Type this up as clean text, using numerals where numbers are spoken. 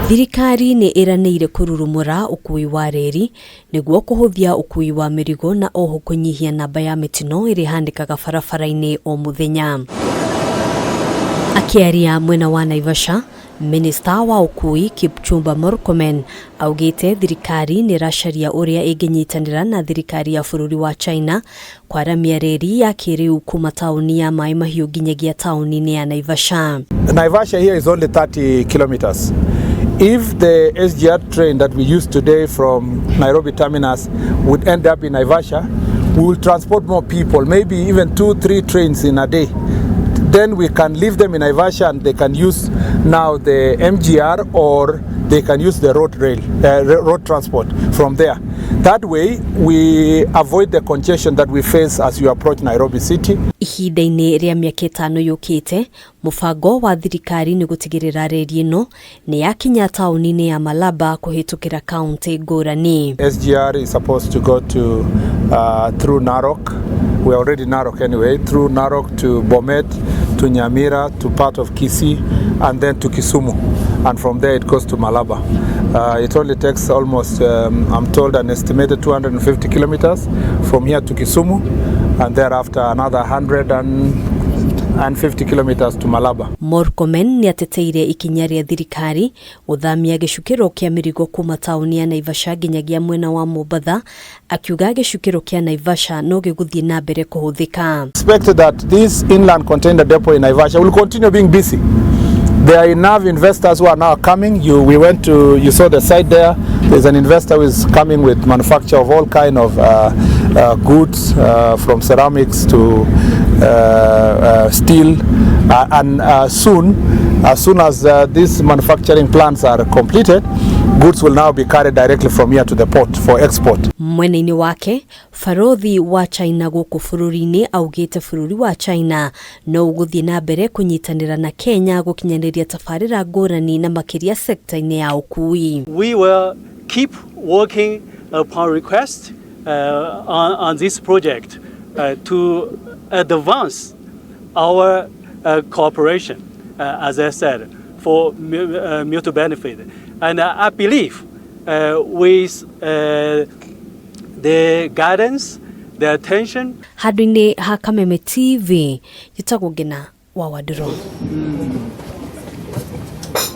Thirikari nĩ ĩranĩire kũrurumũra ũkui wa reri nĩguo kũhũthia ũkui wa mĩrigo na oho kũnyihia namba ya mĩtino ĩrĩa ĩhanĩkaga barabara-inĩ o mũthenya. Akĩaria mwena wa Naivasha, Minista wa ũkui Kipchumba Murkomen augĩte thirikari nĩ ĩracaria ũrĩa ĩngĩnyitanĩra na thirikari ya bũrũri wa China kwaramia reri ya kĩrĩu kuma taũni ya Maĩ Mahiũ nginyagia taũni-inĩ ya Naivasha. Naivasha here is only 30 kilometers. If the SGR train that we use today from Nairobi terminus would end up in Naivasha, we will transport more people, maybe even 2, 3 trains in a day. Then we can leave them in Naivasha and they can use now the MGR or they can use the road rail, road transport from there. That way we avoid the congestion that we face as you approach Nairobi city. Ihinda-inĩ rĩa mĩaka 5 yũkĩte, mũbango wa thirikari nĩ gũtigĩrĩra reri ĩno nĩ yakinya taũni-inĩ ya Malaba kũhĩtũkĩra kaunti ngũrani. SGR is supposed to go to through Narok. We are already Narok anyway, through Narok to Bomet, to Nyamira, to part of Kisii, and then to Kisumu. And from there it goes to Malaba. It only takes almost, I'm told, an estimated 250 kilometers from here to Kisumu, and thereafter another 150 kilometers to Malaba. Murkomen nĩ ateteire ikinya rĩa thirikari gũthamia gĩcukĩro kĩa mĩrigo kuma taũni ya Naivasha nginyagia mwena wa Mombatha, akiuga gĩcukĩro kĩa Naivasha no gĩgũthiĩ na mbere kũhũthĩka. Expected that this inland container depot in Naivasha will continue being busy. There are enough investors who are now coming. You saw the site there. There's an investor who is coming with manufacture of all kind of goods, from ceramics to steel, and soon, as soon as these manufacturing plants are completed, goods will now be carried directly from here to the port for export. Mwena-inĩ wake, barothi wa China gũkũ bũrũri-inĩ augĩte bũrũri wa China no ũgũthiĩ na mbere kũnyitanĩra na Kenya gũkinyanĩria tabarĩra ngũrani na makĩria sekta-inĩ ya ũkui. We will keep working upon request on this project to advance our cooperation, as I said, for mutual benefit. And I believe with the guidance, the attention. Handũ-inĩ ha Kameme TV, njĩtagwo Ngina wa Wandũrũ.